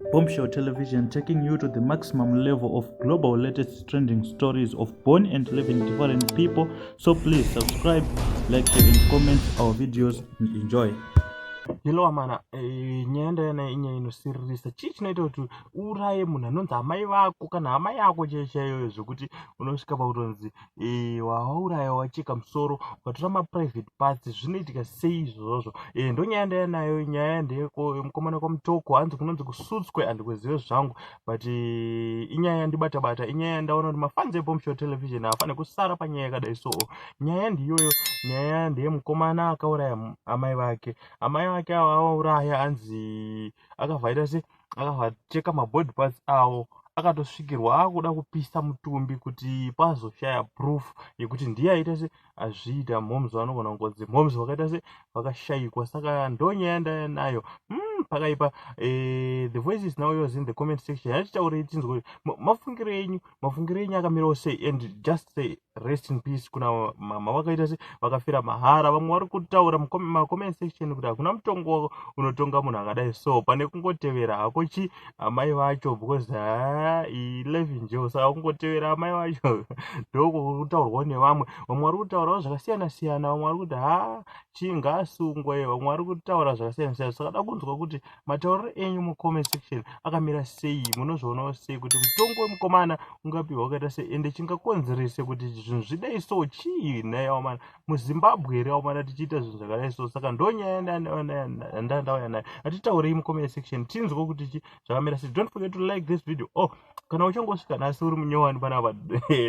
Bombshell Television, taking you to the maximum level of global latest trending stories of born and living different people. So please subscribe, like, share and comment our videos and enjoy. Hello amana, nyaya ndayana inyaya inosiririsa. Chii chinoita kuti uuraye munhu anonzi amai vako kana hama yako chaiyo chaiyo, zvekuti unosvika pakutonzi wauraya, wacheka musoro, ukatora maprivate parts? Zvinoitika sei izvozvo? Ndonyaya ndayanayo. Nyaya ndeyemukomana kwaMutoko, hanzi kunonzi kuSutswe, handikuzive zvangu, but inyaya yandibata bata. Inyaya yandaona kuti mafans eBombshell Television haafaniri kusara panyaya yakadai. So nyaya ndiyoyo, nyaya ndeyemukomana akauraya amai vake. Amai vake ava avauraya, hanzi akavhaita se akavacheka mabody parts avo, akatosvikirwa akuda kupisa mutumbi kuti pazoshaya proof yekuti ndiye aita se azviita. Moms vanogona kungonzi moms vakaita se vakashayikwa. Saka ndonyaya ndaya nayo. Pakaipa. The voice is now yours in the comment section. Yatitaurei tinzwe mafungiro enyu. Mafungiro enyu akamirawo sei? And just say rest in peace kuna mama vakaita se vakafira mahara. Vamwe vari kutaura mumacomment section kuti hakuna mutongo unotonga munhu akadai, so pane kungotevera hako chi amai vacho, because ha, life in jail. Saka kungotevera amai vacho ndokutaurwawo nevamwe. Vamwe vari kutaurawo zvakasiyana siyana. Vamwe vari kuti ha, chii, ngaasungwe. Vamwe vari kutaura zvakasiyana siyana. Saka da kunzwa kuti matauriro enyu mucomment section akamira sei. Munozvionawo sei kuti mutongo wemukomana ungapiwa wakaita sei? Ende chingakonzerese kuti zvinhu zvidai so chii nhai wamana? MuZimbabwe here wamana tichiita zvinhu zvakadai so? Saka ndonyaya yandandauya nayo. Hatitaurei mucomment section tinzwe kuti chi zvakamira sei. Don't forget to like this video. Oh, kana uchangosvika nhasi uri munyowani panapa,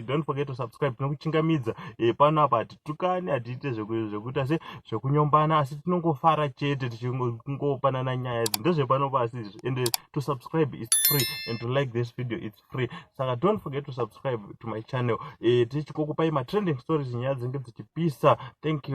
don't forget to subscribe. Tinokuchingamidza panapa. Hatitukani, hatiite zvekuita se zvekunyombana, asi tinongofara chete tichingopanana nyaya idzi. Ndezvepano pasi izvi. And to subscribe is free and to like this video, it's free. Saka don't forget to subscribe to my channel. Tichikokupai matrending stories, nyaya dzinenge dzichipisa. Thank you.